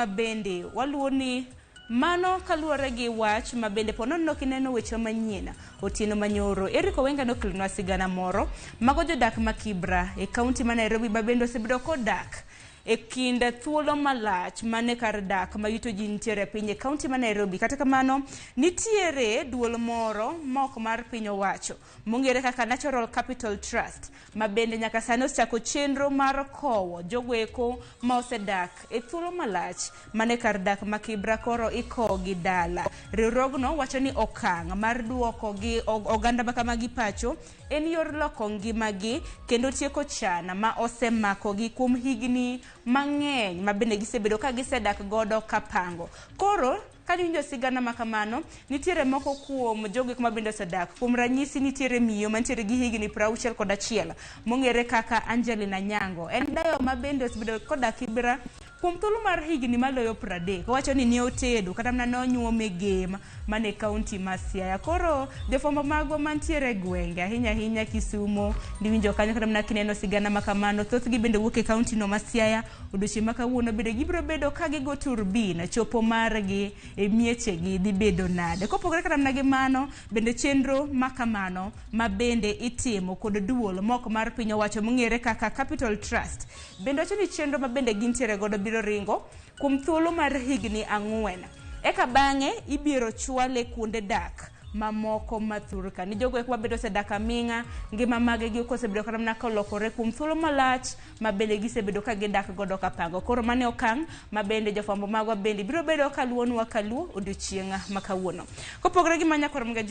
Maduong' bende waluwo ni mano kaluwore gi wach ma bende po nono kineno weche manyien otieno manyoro Eric Owenga nokelonwa sigana moro mago jodak ma Kibra e kaunti ma Nairobi ma bende osebedo kodak e kind thuolo malach mane kar dak ma yuto ji nitiere e piny e kaunti ma Nairobi. Kata kamano, nitiere duol moro ma ok mar piny owacho mong'ere kaka Natural Capital Trust ma bende nyaka sani osechako chenro mar kowo jogo eko ma osedak e thuolo malach mane kar dak ma Kibra koro ikowo gi dala. Riwruogno wacho ni okang' mar duoko gi oganda ma kamagi pacho en yor loko ngimagi kendo tieko chan ma osemakogi kuom higni mang'eny ma bende gisebedo ka gisedak godo kapango. Koro ka iwinjo sigana ma kamano, nitiere moko kuom jogo eko ma bende osedak. Kuom ranyisi nitiere miyo mantiere gi higni 61 mong'ere kaka Angelina Nyango. En dayo ma bende osebedo kodak Kibra kuom thuolo mar higni maloyo 30. Owacho ni ne otedo kata mana ne onyuome Gem mane kaunti ma Siaya. Koro jofwambo magwa mantiere e gwenge ahinya ahinya Kisumo, niwinjo kanyo kata mana kineno sigana ma kamano, thothgi bende wuok e kaunti no ma Siaya. Odiochieng' ma kawuono bende gibiro bedo ka gigo turbin chopo margi e miechegi dhi bedo nade. Kopogore kata mana gi mano, bende chenro ma kamano ma bende itimo kod duol mok mar piny owacho mong'ere kaka Capital Trust bende wacho ni chenro ma bende gintiere godo biro ringo kuom thuolo mar higni 4. Eka bang'e ibiro chwale kuonde dak mamoko ma thurka. Ni jogo eko mabende osedak aming'a, ngima maggi osebedo kata mana kolokore kuom thuolo malach ma bende gisebedo ka gidak godo kapango. Koro mano e okang' ma bende jofwambo magwa bende biro bedo kaluwonwa kaluo odiochieng' ma kawuono. Kopogore gi manya